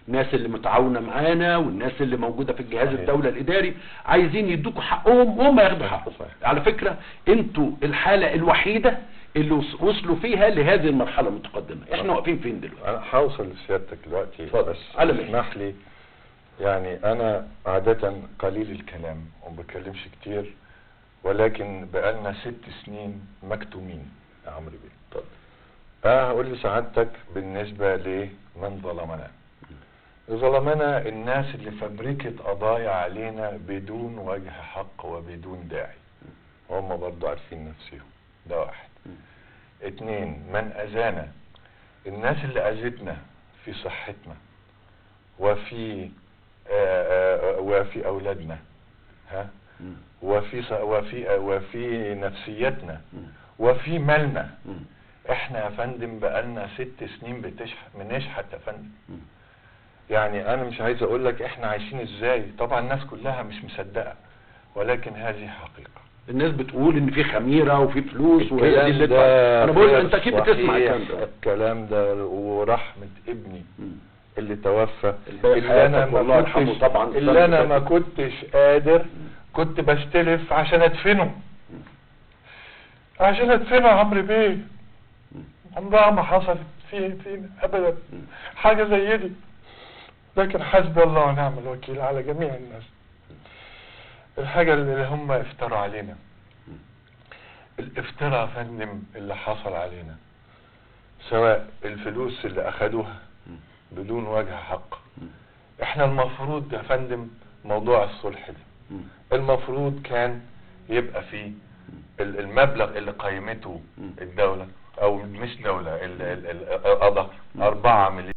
الناس اللي متعاونة معانا والناس اللي موجودة في الجهاز الدولة الاداري، عايزين يدوكوا حقهم وهم ياخدوا حقهم. على فكرة انتوا الحالة الوحيدة اللي وصلوا فيها لهذه المرحلة المتقدمة. احنا واقفين فين دلوقتي؟ انا هوصل لسيادتك دلوقتي، بس اسمح لي، يعني انا عادة قليل الكلام وما بتكلمش كتير، ولكن بقالنا 6 سنين مكتومين يا عمرو بيه. اتفضل. انا هقول لسعادتك بالنسبة لمن ظلمنا. ظلمنا الناس اللي فبركت قضايا علينا بدون وجه حق وبدون داعي، هم برضو عارفين نفسهم. ده واحد. 2، من أذانا، الناس اللي أذتنا في صحتنا وفي وفي أولادنا، ها، وفي وفي وفي نفسيتنا وفي مالنا. احنا يا فندم بقالنا 6 سنين بنشحت يا فندم. يعني انا مش عايز اقول لك احنا عايشين ازاي، طبعا الناس كلها مش مصدقه، ولكن هذه حقيقة. الناس بتقول ان في خميره وفي فلوس وهي دي اللي انا بقول انت اكيد بتسمع الكلام ده. الكلام ده ورحمة ابني اللي توفى، اللي انا ما كنتش طبعا، اللي انا ما كنتش قادر، كنت بستلف عشان ادفنه، عشان ادفنه يا عمرو بيه. عمرها ما حصلت فينا ابدا حاجة زي دي، لكن حسبي الله ونعم الوكيل على جميع الناس. الحاجة اللي هم افتروا علينا، الافتراء يا فندم اللي حصل علينا، سواء الفلوس اللي اخدوها بدون وجه حق. احنا المفروض يا فندم موضوع الصلح ده المفروض كان يبقى فيه المبلغ اللي قيمته الدولة، او مش دولة، القضاء 4 مليون.